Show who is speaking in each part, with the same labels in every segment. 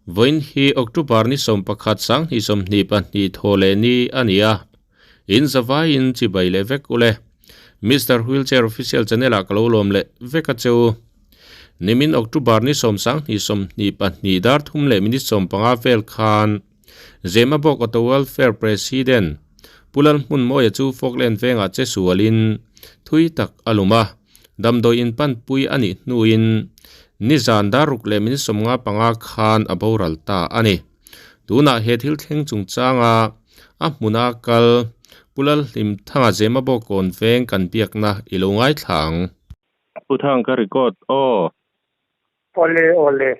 Speaker 1: Vawiin hi October ni 11 sanghnih 22 thaw leh ni a ni a, in zavaiin chibai leh vek ule. Mister Wheelchair Official channel ah ka lo lawm leh vek a che u. Nimin October ni sawm sanghnih 22 dar thum leh minute 15 vel khan Zemabawk Auto Welfare President Pu Lalhmunmawia chu Falkland vengah che sualin thui tak a lum a, damdawi inpanpui a nih hnuin nizan dar ruk leh minute 55 khan a boral ta a ni. Tunah he thil thleng chungchanga a hmuna kal Pu Lalhlimthanga Zemabawk kawn veng kan biakna i lo ngaithla ang.
Speaker 2: Pu Thang ka record aw.
Speaker 3: Awle awle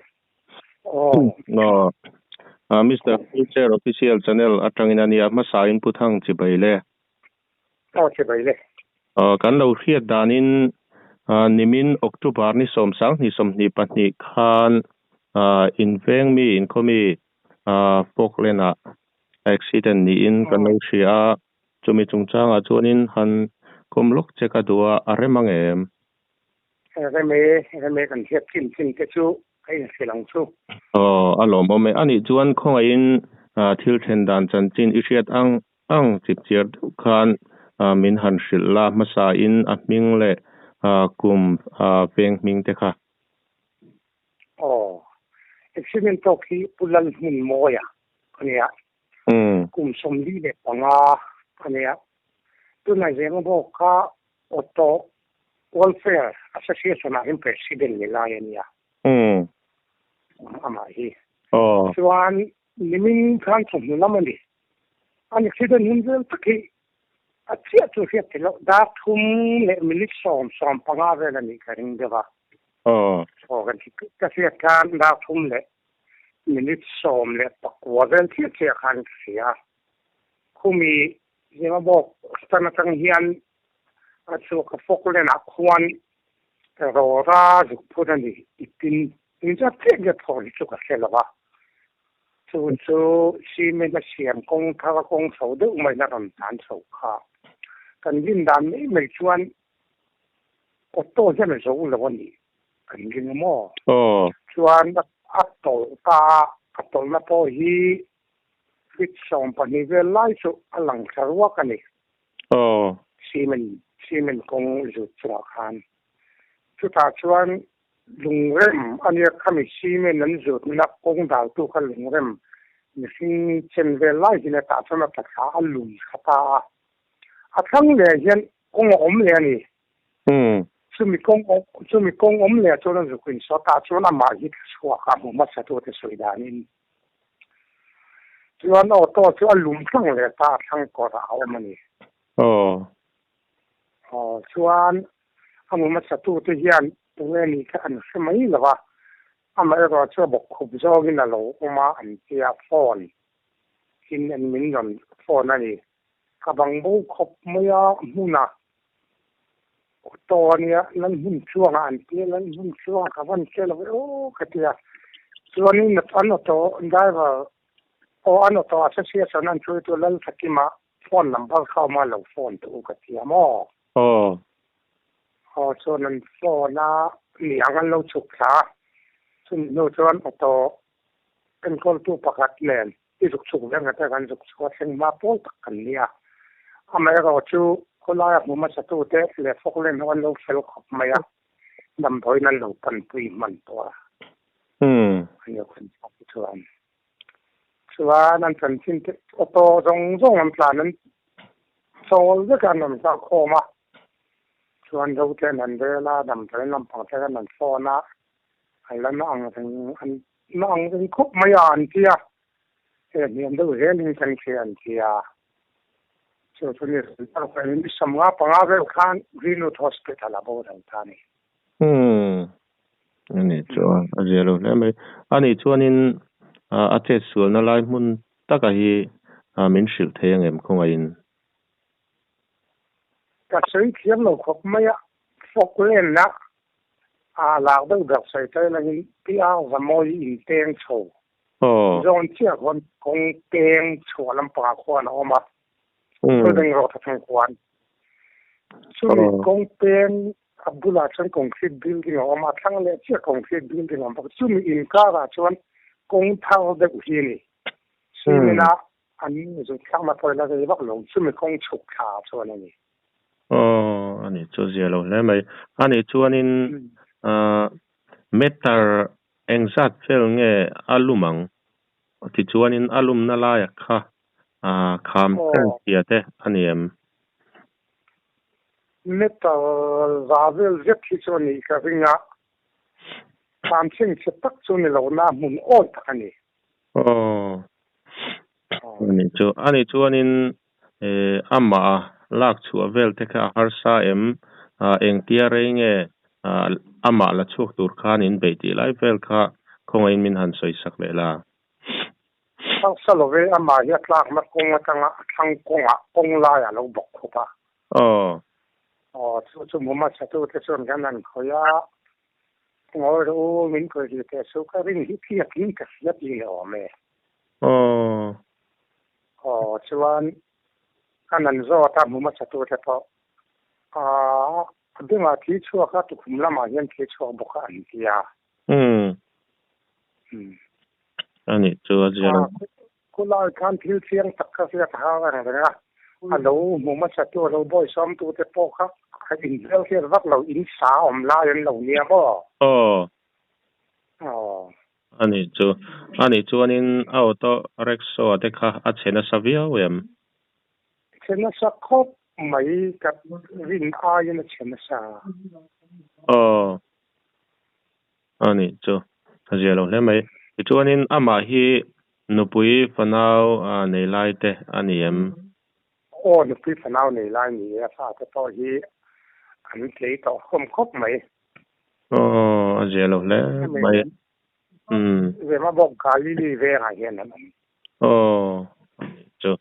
Speaker 3: aw.
Speaker 2: Aw. Mister Wheelchair Official Channel atangin a nia hmasain Pu Thang chibai le.
Speaker 3: Aw chibai le.
Speaker 2: Aw kan lo hriat danin nimin October ni sawm sanghnih 22 khan inveng mi inkhaw mi Falkland ah accident niin kan lo hria a, chumi chungchangah chuanin han kawm lawk che ka duh a, a rem ang em?
Speaker 3: Reme, reme kan hriat chin chin te chu ka inhrilh ang chu.
Speaker 2: Aw, a lawmawm e. Anih chuan khawngaihin thil then dan chanchin i hriat ang ang chipchiar deuh khan min han hrilh la hmasain a hming leh kum veng hming te kha.
Speaker 3: Aw, accident tawk hi Pu Lalhmunmawia a nia. Kum 45 a nia. Tunah Zemabawk kha Auto Welfare Association ah hian President ni lai a nia. Amah hi. Chuan nimin khan chawhnu lam a ni. An accident hun vel tak hi a chiah chu hriat theih loh. Dar thum leh minute sawm 15 vel a nih ka ring deuh a. Aw kan ka hriat khan dar thum leh minute 19 vel chiah chiah khan ka hria. Khumi Zemabawk stand atang hian a chhuak a Falkland ah khuan rawra zuk phut a ni i tin in zat chiah nge phawr hi chu ka hre lo a. Chu chu cement a siam kawng thar a kawng chho deuh mai na rawn tlan chho kha. Kan rin dan mai mai chuan auto hian a zo lo a ni kan ring a maw? Chuan a tawlh ta a, a tawlhna pawh hi feet 12 vel lai chu a lang thla ruak a ni. Cement cement kawng zut chungah khan. Chutah chuan lungrem a nia khami cement an zutna kawng daltu kha lungrem mihring chen vel lai hi tah chuan a tla thla a lui kha ta a. A thlang leh hian kawng a awm leh a ni. Chumi kawng chumi kawng awm leh chuan a zuk insaw tah chuan amah hi tla chhuak a hmu hmasa tute sawi danin. Chuan auto chu a lum thlang leh ta a thlang kawrah a awm a ni. Aw chuan a hmu hmasa tute hian tunge ni kha an hre mai lo a, amaherawh chu a bawk khup zawngin a lo awm a an tia phone in an min rawn phone a ni. Ka bang bo khawp mai a hmunah auto a nia lan hmun chuangah an tia lan hmun chuangah ka van che lo e aw ka tia chuanin an auto driver aw an auto association an hruaitu Lalthakima phone number kha awm a lo phone teh u ka tia maw? Aw chuan an phone a niang an lo chhuk thla a chumi hnu chuan auto enkawltu pakhat nen i zuk chhuk vek ngata kan zuk chhuk a thleng hma pawl tak kan nia. Amaherawh chu khawlaia hmu hmasa tute leh Falkland ho an lo fel khawp mai a, damdawiin an lo panpui hman tawh a. An lo kan chhuak te chuan. Chuan an chanchin te auto zawng zawng an tlan an chawl vek a, an rawn kal khawm a. Chuan zo te an han rel a, damdawiin lampang te khan an phone a, an la na ang reng an Na ang reng khawp mai a an ti a, he hniam deuh zelin kan hria an ti a. Chu chu ni ni 55 vel khan Greenwood Hospital a boral ta a ni.
Speaker 2: Umm, ani chuan a zia lo hle mai. Ani chuanin a chet sualna lai hmun taka hi min hrilh thei angem khawngaihin?
Speaker 3: Ka sawi thiam lo khawp mai a, Falkland a A lak deuh ber sawi ta ila in PR Zamawi in peng chho zawn chiah khuan kawng peng chhuah lampangah khuan a awm a, Chhawlbeng rawh tha thang khuan. Chumi kawng peng A bulah chuan concrete building a awm a, a thlang leh chiah concrete building a awm bawk. Chumi inkarah chuan kawng thar deuh hi a ni. Cement a an zut thlakna pawh ila rei vak lo, chumi kawng chhuk thla chuan a ni.
Speaker 2: Aw, a nih chu zia lo hle mai. A nih chuanin meter engzat vel nge a lum ang? Tichuanin a lumna laia kha kham chen chhia te a ni em?
Speaker 3: Meter za vel zet hi chu a nih ka ring a, kham chen chhe tak chu ni lo na hmun awi tak a ni.
Speaker 2: Aw, a nih chu. A nih chuanin amah lak chhuah vel te kha a harsa em? Engtia rei nge amah la chhuak tur khan in beih tih lai vel kha khawngaihin min han sawi sak leh la.
Speaker 3: Harsa lo ve, amah hi a tlakna kawng atanga a thlang kawngah kawng laiah a lo bawk khup a.
Speaker 2: Aw.
Speaker 3: Aw, chu chu hmumasa te chuan kan han khawih a. Ngawi rawh u, min khawih rih teh suh, ka rin hi tliakin ka hria tih ni awm e.
Speaker 2: Aw.
Speaker 3: Aw, chuan ka nan zawt a, hmu hmasa tute pawh a bengah thi chhuak a, tukhum lamah hian thi chhuak bawk a an ti a.
Speaker 2: Umm. A nih chu a zia lo.
Speaker 3: Khulai khan thil chiang tak kha hriat a har ang reng a, a lo hmu hmasa tu, a lo bawisawm tu te pawh kha a inhmel hriat vak lo, in sa awm lai an lo nia maw?
Speaker 2: Aw.
Speaker 3: Aw.
Speaker 2: A nih chu. A nih chuanin a auto rickshaw te kha a chhe nasa viau em?
Speaker 3: Chhe nasa khawp mai, ka rin aiin a chhe nasa.
Speaker 2: Aw. A nih chu, a zia lo hle mai. Tichuanin amah hi nupui fanau nei lai te a ni em?
Speaker 3: Aw, nupui fanau nei lai ni e, a fate pawh hi an tlei tawh khawm khawp mai.
Speaker 2: Aw, a zia lo hle mai. Umm.
Speaker 3: Zema bawk Galili vengah hian an awm.
Speaker 2: Aw, a nih chu,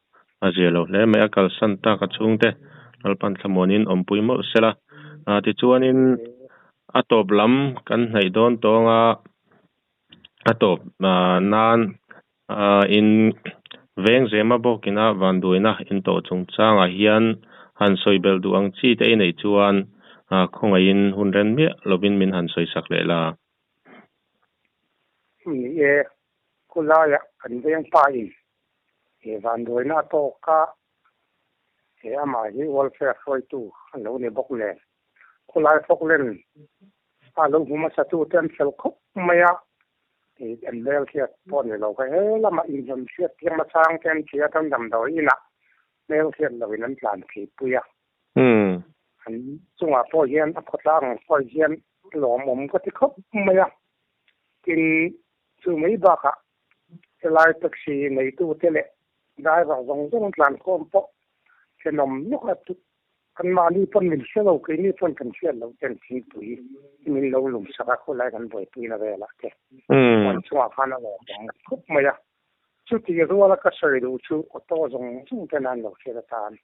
Speaker 2: a zia lo hle mai. A kalsan tak a chhungte Lalpan thlamuanin awmpui mawlh se la. Tichuanin a tawp lam kan hnaih dawn tawnga a tawp nan in veng zema bawkina vanduaina in tawh chungchangah hian han sawi belh duh ang chi te i neih chuan khawngaihin hun ren miah lovin min han sawi sak leh la.
Speaker 3: Ni e, Khulaiah kan veng pa in he vanduaina a tawk a, he amah hi welfare hruaitu a lo ni bawk nen khulai Falkland a lo hmu hmasa tu te an fel khawp mai a, hei an hmel hriat pawh ni lo kha he lamah inhnem hriat piang hmasang te an tia tan damdawi inah hmel hriat lo in an tlan phei pui a. An chungah pawh hian a khawtlang ang pawh hian lawmawm ka ti khawp mai a, tin Chu mai bakah helai taxi neitute leh driver zawng zawng tlankhawm pawh thenawm lawk a tut. Anmahni pawn min hre lo, keini pawn kan hriat loh ten thingpui min lo lum sak a, khawlai kan buaipuina velah te huan chungah khan a lawmawm khawp mai a. Chuti ruala ka sawi duh chu auto zawng zawng ten an lo hriat atan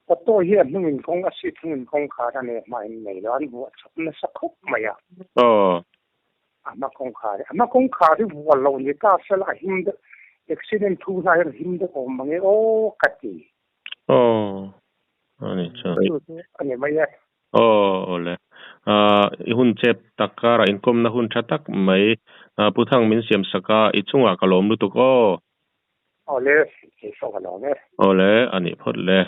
Speaker 3: auto hi a hnungin kawng a seat hnungin kawngkhar a nei hmain nei lo, an vuah chawp nasa khawp mai a. A hma kawngkhar hi, a hma kawngkhar hi vual lo ni ta sela a him deuh, accident thu hna hian a him deuh awm mange aw ka ti.
Speaker 2: Aw, a ni chu.
Speaker 3: Chu chu a ni mai e.
Speaker 2: Aw, awle. I hun chep tak karah inkawmna hun tha tak mai Pu Thang min siam sak a, i chungah ka lawm lutuk aw.
Speaker 3: Awle, keipawh ka lawm e.
Speaker 2: Awle, a nih phawt le.